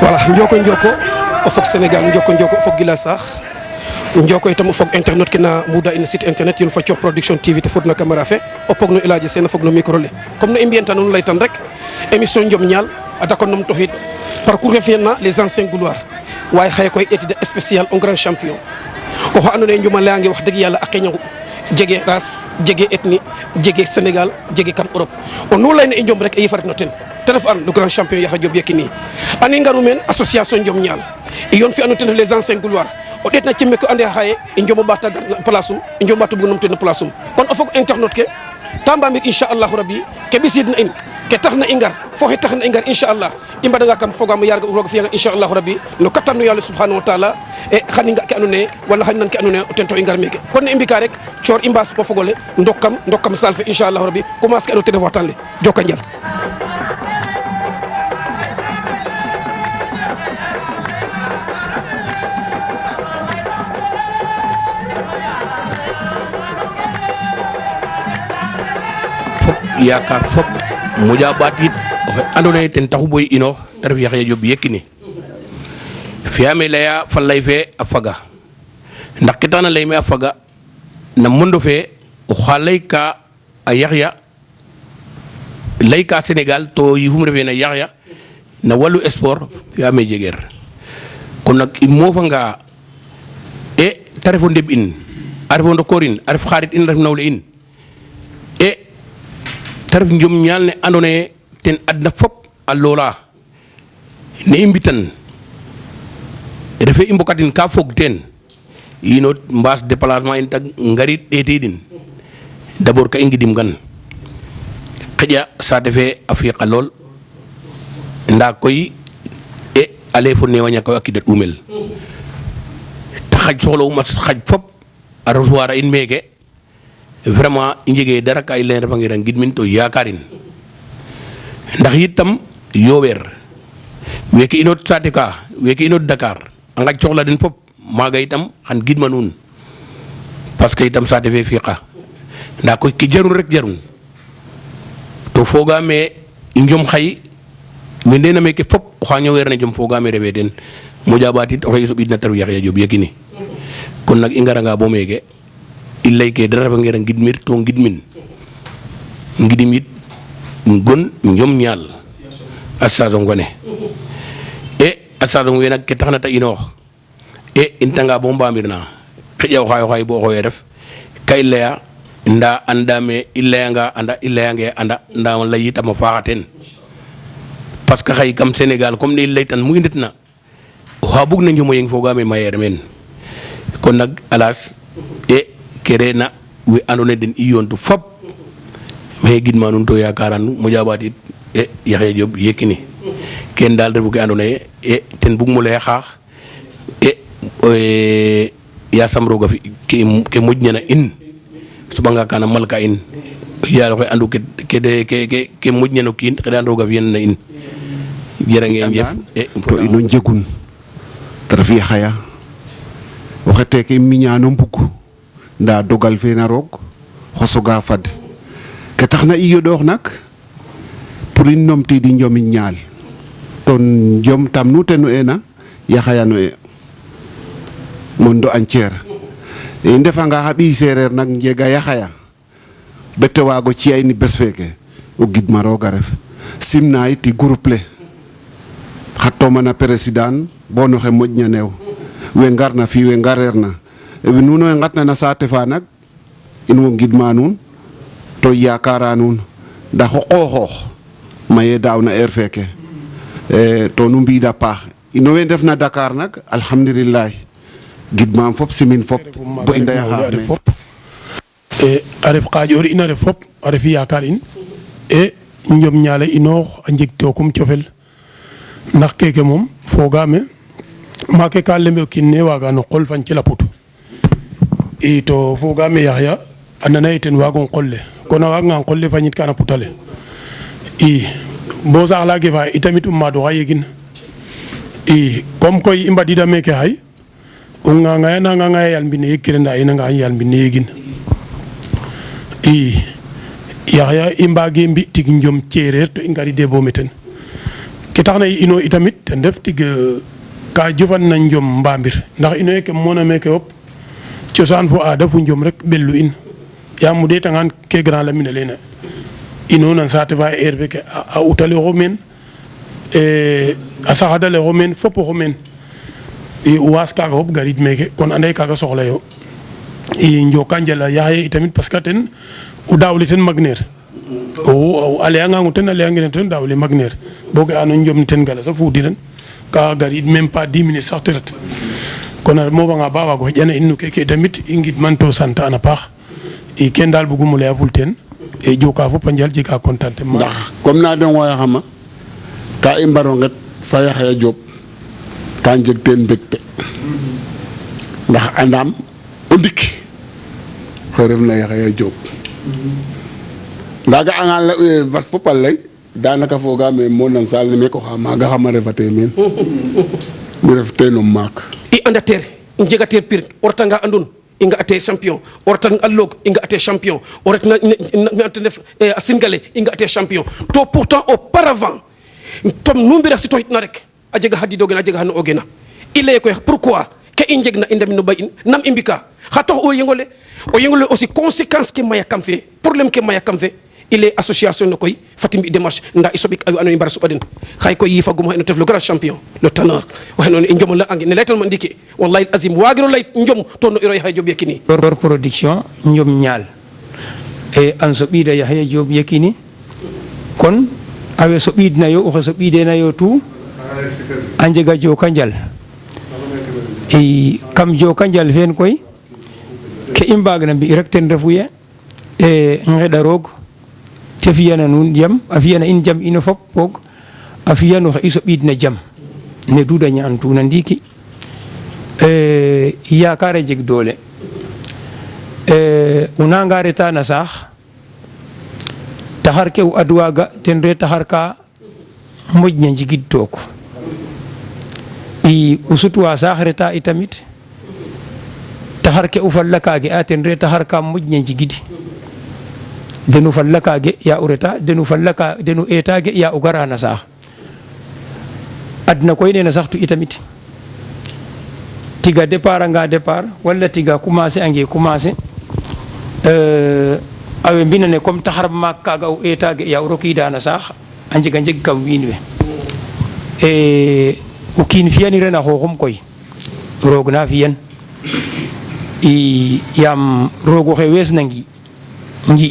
voilà njoko o fog Sénégal njoko o fog gila sax njoko itam o fog internet ke na muda ina site internet yun fa Coox Production TV te fodna camera fe o pog no Elhadji Sene fog no micro le comme no i mbi'an nuun lay tan rek émission Njom Ñaal a dako num toxid parcours fe fi'na les anciens gloires waaye xaye koy étude spéciale un grand champion oxa andoona yee Njom a layange wax dëgg yàlla a qeñangu jege race jege ethnie jege Sénégal jege kam Europe o nu layna i Njom rek e yifa ret no ten te ref an le grand champion Yakhya Diop Yékini ani ngaru meen association Njom Ñaal i yoon fi andoona ten les anciens gloires o ɗeetna cimme ko ande xaye i Njom a ɓaata gar na place um i Njom a ɓaata bug numten no place um kon o fog internet ke ta mbamir inchallahu rabbi ke ɓisiidna in ke taxna i ngar fo xe taxna i ngar inchallah i mbadanga kam fogaam yaar roog fi'anga inchallahu rabbi no kattan no Yàlla subhanahu wa taala e xan i nga ke andoona yee wala xan nan ke andoona yee o ten to i ngar meeke kon ne i mbika rek coor i mbaas fo fog ole ndokam saal fe inchallahu rabbi commence ke andoona yee ten ref waxtaan le joka njal yaakaar fop moƴa ɓaat yit oxe andoona yee ten taxu boy inoox te ref Yakhya Diop Yékini fi'aame laya fa lay fe a faga ndax ke taxna lay me a faga na monde fe oxa layka a Yakhya layka Sénégal to yifum refee na Yakhya na walu sport fi'aame jegeer kon nak i moofanga e te ref o ndeɓ in a ref o ndokoor in a ref xarit in a ref nawle in te ref Njom Ñaal ne andoona yee ten adna fop a loola ne i mbitan refee i mbokatin ka fog teen ino mbaas déplacement in ta ngarit ɗeetiidin d'abord ka i ngidim gan xeƴa saate fe a fiiqa lool ndaa koy ale fo neewaña koy a kida ɗuumel te xaj soxla'um a xaj fop a recevoir a in meeke vraiment i njegee dara ka i leen refangiran ngidmin to yaakarin ndax itam yooweer weeke inoot saate ka weeke inoot Dakar a ngaj soxla den fop maaga itam xan gidma nuun parce que itam saate fe fiiqa ndaa koy ke jarun rek jarun to foogaame i Njom xay we ndeena meeke fop oxa ñoweer na Njom foogaame refee ten moƴa ɓaatit oxe i soɓidna te ref Yakhya Diop Yékini kon nak i ngaranga bo meeke i layke dara refangeer a ngidmir to ngidmin ngidim yit gon Njom Ñaal association ngone e association we nak ke taxna ta inoox e in tanga bo mbamir xeƴa o xaay bo xoye ref ka i laya nda andame i layanga anda i layange anda nda lay itam a faaxa teen parce que xay kam Sénégal comme ne i laytan mu i ndetna oxa bug na Njom o yeng foogaame mayeer meen kon nak alas e kere na we andoona yee den i yoontu fop maxey gidma nuun to yaakaara nu moƴa ɓaatit e Yakhya Diop Yékini ken daal refu ke andoona yee e ten bugmo lay xaax e yaasam roog a fi ke moƴna in soɓanga kana malka in yaal oxe andu ke moƴna no kiin xeɗan roog a fi'an na in jërëngeen jëf to ino njegun te ref Yakhya oxe teeke miñaano mbug ndaa dogal fe na roog xosoga fad ke taxna i yoɗoox nak pour i numtiid Njom Ñaal to Njom tam nu tenu eena Yakhya no e monde entier i ndefanga xa ɓiy seereer nak njega Yakhya bete waago ci'a in bes feeke o gidma roog a ref simna yit i groupe le xa tomana président bo no xe moƴna neew we ngarna fi we ngareerna nuun we ngatna na saate fa nak in wo ngidma nuun to yaakaara nuun ndax o qooxoox maye daawna heure feeke to nu mbi'ida paax ino we ndefna Dakar nak alhamdulillah gidmaam fop simin fop bo i ndayaxa fop a ref qaaƴoor in a ref fop a ref yaakaar in e Njom Ñaal a inoox a njeg tookum cofel ndax keke moom foogaame maake ka lembe o kiin ne waaga no qol fañ ci laput i to foogaame Yakhya a nana yee ten waago qol le kon a waaganga qol le fañit ka na put ale i bo saax la gefa itamit maad oxa yegin i comme koy i mbadiida meeke xay o ngangaya na ngangaya yaal mbine yeg kire ndaa inanga yaal mbine yegin i Yakhya i mbaage mbi tig Njom ceereer to i ngaride bo meten ke taxna i ino itamit ten def tig ka jofan na njom mbamir ndax ino ke mona meke op cosaan fo aada fu njom rek ɓellu in yaam mu ɗeetangaan ke grand lamine leyna ino nan saate fa heure feke a utalexo meen a saxadalexo meen fop oxo meen i waas kaaga fop garid meeke kon ande kaaga soxla yo i njoka njala Yaxya itamit parce que ten o daawle ten magneer a leyangangu ten a leyangene ten daawle magneer bo ga ano njom ten galas a fuudiran ka garid même pas 10 minutes sax te ret kon a moofanga ba waago xeƴana in no keke tamit i ngidman to sant an a paax i ken daal bugum o laya ful teen e joka fop a njal jega contentement ndax comme na den xooyaxama ka i mbaro nget fa Yaxya Diop ka njeg teen mbégte ndax andaam o ndik xe refna Yaxya Diop ndaa ga'angaan fat fop a lay daanaka foogaam mo nan saal ne meek oxa maaga xama refatee meen mi ref teen o maak i anda teer i njega teer pir o retanga andun i nga ate champion o retan a loog i nga ate champion o ret na def a Singale i nga ate champion to pourtant auparavant tom nu mbira sitoxitna rek a jega xa diidogena a jega xa no ogena i leye koy pourquoi ke i njeg na i ndamino bay in nam i mbika xa tax o yengole aussi conséquence ke maya kam fe problème ke maya kam fe il est association no koy fatim i démarche nda i soɓik ayu ando i mbara soɓa den xay koy yifagum xeno tef le grand champion le teneur waxe noonu i njomon la ange ne leytal ma ndiki wallahi azim wagiro ley njom to no iro Yaxya Diop Yekini Tor production njom ñaal e an soɓida Yaxya Diop Yekini kon awe soɓidna yo oxe soɓidena yo tout a njega joka njal i kam joka njal fen koy ke i mbagna mbi rek ten refu ye e ngeɗa roog te fiyana nuun jam a fiyana in jam ino fop boog a fiyano xe i soɓidna jam ne duuda ñaantuna ndiiki yakare jeg doole o nanga reta na saax taxar ke o adwaaga ten re taxar ka moƴna njigid took i o sutwa saax reta itamit taxar ke o falla kaage a ten re taxar ka moƴna njigid denu falla kaage ya o reta denu eetaage ya o gara na saax adna koy nene saxtu itamit tiga départ anga départ wala tiga commencer ange commencer awe mbinane comme taxar maak kaaga o eetaage ya o rokiida na saax a njega njeg kam wiin we o kiin fiyaniran a xooxum koy roog na fiyan i yaam roog oxe weesna ngi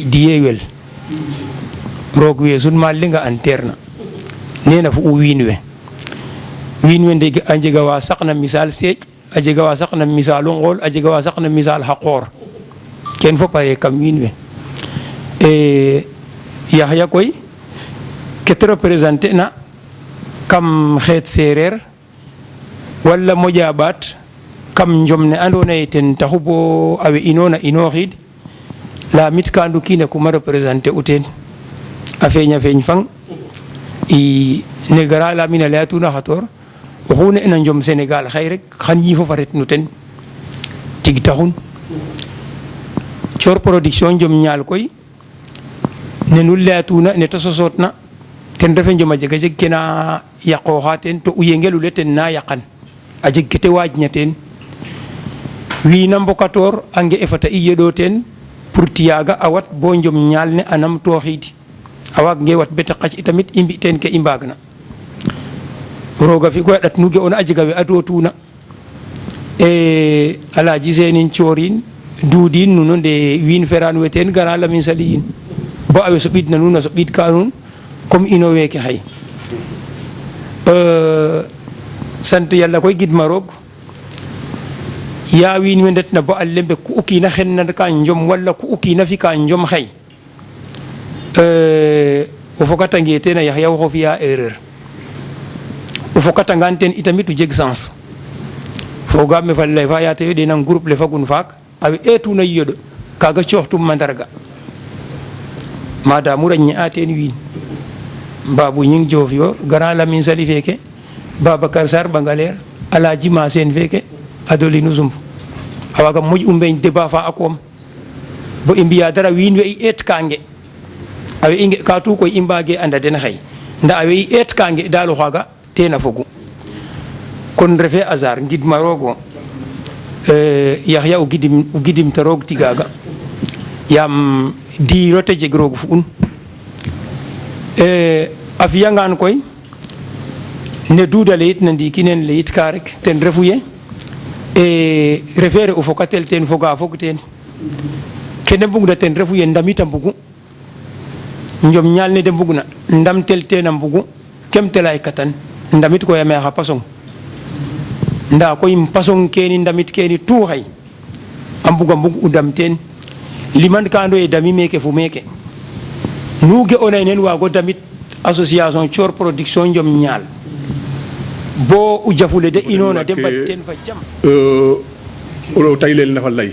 diye wel roog weesun ma lenga an teerna nena fu u wiin we ndege a njega wa saqna misal seeƴ a jega wa saqna misal o ngool a jega wa saqna misal xa qoor ken fop a re kam wiin we Yaxya koy ke te représenter na kam xeet seereer wala moƴa ɓaat kam njom ne andoona yee ten taxu bo awe inoona inooxiid lamit ka andu kiin a kuma représenter u teen a feeña feeñ fang i ne gara lamine a layatuna xatoor oxu ne'na njom Sénégal xay rek xan yiifof a ret no ten tig taxun Tor production njom ñaal koy ne nu layatuna ne ta sosootna ten refe njom a jega jeg ke na yaqooxa teen to o yengelule ten na yaqan a jeg ke te waajna teen wiin a mbokatoor a nge'e fata i yeɗoo teen pour tiyaaga a wat bo njom ñaal ne a namtooxiid a waagangee wat bete qac itamit i mbi' teen ke i mbaagna roog a fi' koy a ɗat nu ge'oona a jega we adootuna Alaaji Seenin Coorin duudiin nuno nde wiin feraan we teen gara Lamine Sali yin bo awe soɓidna nuun a soɓidka nuun comme ino weeke xay sant Yàlla koy gidma roog yaa wiin we ndetna bo a lembe ku o kiin a xenna ka njom wala ku o kiin a fi ka njom xay o fokatangee teen a Yaxya waxo fi'a erreur o fokatangaan teen itamit o jeg sens fogaam me fa lay fa yaa te weɗena groupe le fagun faak awe eetuna yoɗ kaaga cooxtum mandarga madame raññe'a teen wiin Babou Ñing Diofior Grand Lamine Sali feeke Babacar Sarr Bangaleer Alaaji Maseen feeke Adolinu Sump a waaga moƴ u mbeñ débat fa a koom bo i mbi'a dara wiin we i eet kaange awe i nge'ka tout koy i mbaage anda den xay nda awe i eet kaange daal o xaaga teen a fogu kon refe hasard ngidma roog o Yaxya o gidimta roog tigaaga yaam diiro te jeg roog fu un a fiyangaan koy ne Doudou layitna ndiiki neen layitka rek ten refu ye refeere o fokatel teen foga fog teen kene mbugna ten refu ye ndamit a mbugu njom ñaal ne de mbugna ndamtel teen a mbugu kem te lay katan ndamit koy a meexa pasong nda koy pasong keni ndamit keni tout xay a mbuga mbug u dam teen liman ka ando ye dami meke fu meke nu ge ona neen waago damit association Thior production njom ñaal bo u jafule de inoona de mbad teen fa jam o taylel na fa lay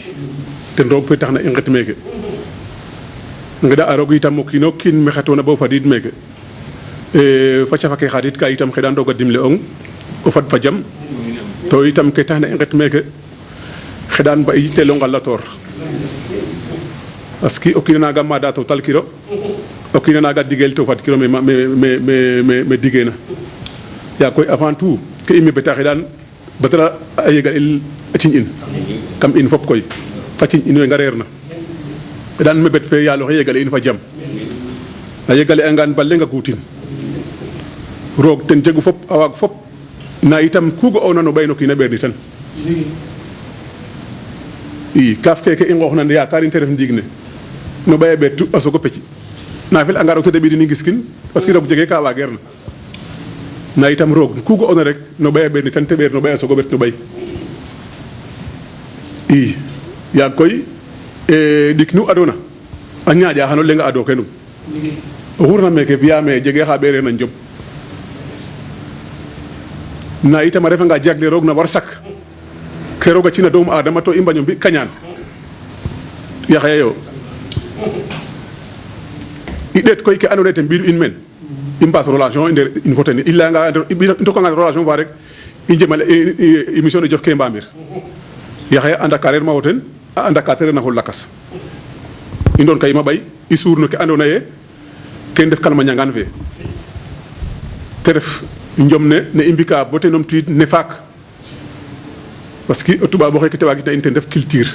ten roog fe taxna i nget meke ngeda a roog itam o kiino kiin me xetona bo fadiid meke fa cafa ke xadid ka itam xeɗan roog a dimle ong o fad fa jam to itam ke taxna i nget meke xeɗan ba i telo ngalator parce que o kiino naga maada to talkiro o kiino naga digel to fadkiro me digena yaa koy avant tout ke i mebeta xeɗan batara a yegal il a ciñ in kam in fop koy fa ciñ in we ngareerna xeɗan mebet fe yaal oxe yegale in fa jam a yegale angan ba lenga guutin roog ten jegu fop a waag fop na itam ku ga'oona no ɓay no kiin a ɓeerni tan i kaaf keke i nqooxna yaakaar in te ref ndiig ne no ɓay a ɓeertu a soog o peci na fel anga roog te deɓidin i ngiskin parce que roog jege ka waageerna na itam roog ku ga'oona rek no ɓay a ɓeerni tan te ɓeer no ɓay a soog o ɓet no ɓay i yaag koy ɗik nu adona a ñaaƴa xano lenga ado kenum o xurna meke fiya me jege xa ɓeereer na njom na itam a refanga jagle roog na war sak ke roog a cina doomu adama to i mbaño mbi kañaan Yaxya yo i ɗeet koy ke andoona yee ten mbiidu in meen i mbaas relation in fo ten i layanga i ndokanga relation fa rek i njemale émission ne jox ke mbamir Yaxya anda ka reer ma wo ten a anda ka te reerna fo lakas i ndoon kay ma ɓay i suur no ke andoona yee ken ndef kalma ñangaan fe te ref njom ne i mbika bo te numtiid ne faak parce que o tubaab oxe ke te waagitna in ten def culture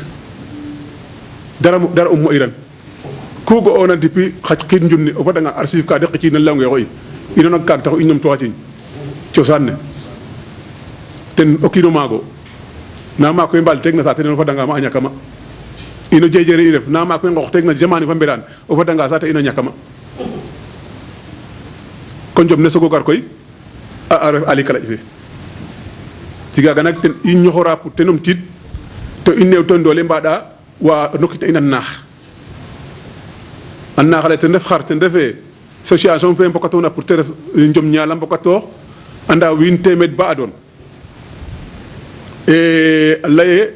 dara mo'iran ku ga'oona depuis xa qiid njunni o fadanga archive ka de qiciidna layonge xoy ino nak kaag taxu i ñomtoxa ciñ cosaan ne ten o kiino maago na maak we mbaal teeg na saate den o fadanga ma a ñakama ino jeejere i ref na maak we nqoox teeg na jamane fa mberaan o fadanga saate ino ñakama kon njom ne sogo gar koy a ref ali kalaƴ fe tigaga nak ten i ñoxora pour te numtiid to i neew to ndoole mbaɗa wa nokita in a naax a naax ale ten ref xar ten refe association fe mbokatoona pour te ref njom ñaala mbokatoox anda wiin teemeed ba adoon a laye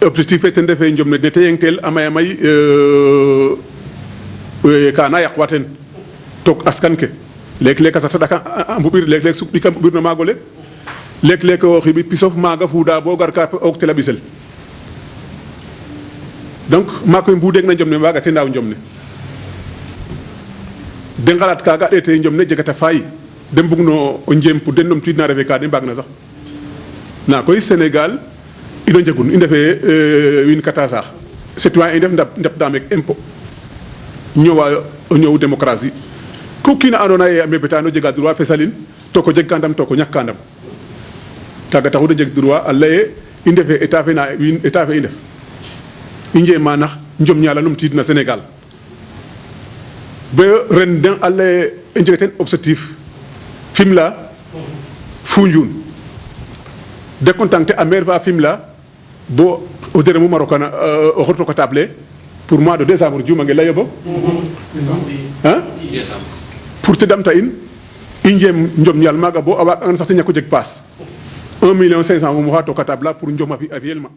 objectif fe ten refe njom ne te yengtel a maya may kana yaqwa ten took askan ke leeg-leeg a sarta ɗaka a mbuɓir leeg-leeg suq ɗika mbuɓir no maag ole leeg-leeg o xiɓi pisof maaga fuuda bo gar ka oog tel a ɓisel donc maak we mbuudeeg na njom ne waaga te ndaaw njom ne de ngalaat kaaga ɗeete njom ne jegata faay de mbug no o njeem pour den numtiid na refe ka de mbaag na sax na koy Sénégal ino njegun i ndefe wiin kata saax citoyen i ndef ndep da meek impôt ñowa o ñoow démocratie ku kiina andoona yee a mebetano jega droit fesalin to ko jeg ka ndam to ko ñak ka ndam kaaga taxu de jeg droit a laye i ndefe état fe na wiin état fe i ndef i njema nax njom ñaala numtiid na Sénégal ba ren den a laye i njega ten objectif Fimela Foundiougne décontacté a maire fa Fimela bo o deremu Marokana o xot ko table pour mois de décembre juumange layo bo pour te damta in i njeem njom ñaal maaga bo a waagangan sax te ñako jeg paas 1,5 million fo mo xa toka table pour njom a fi'el ma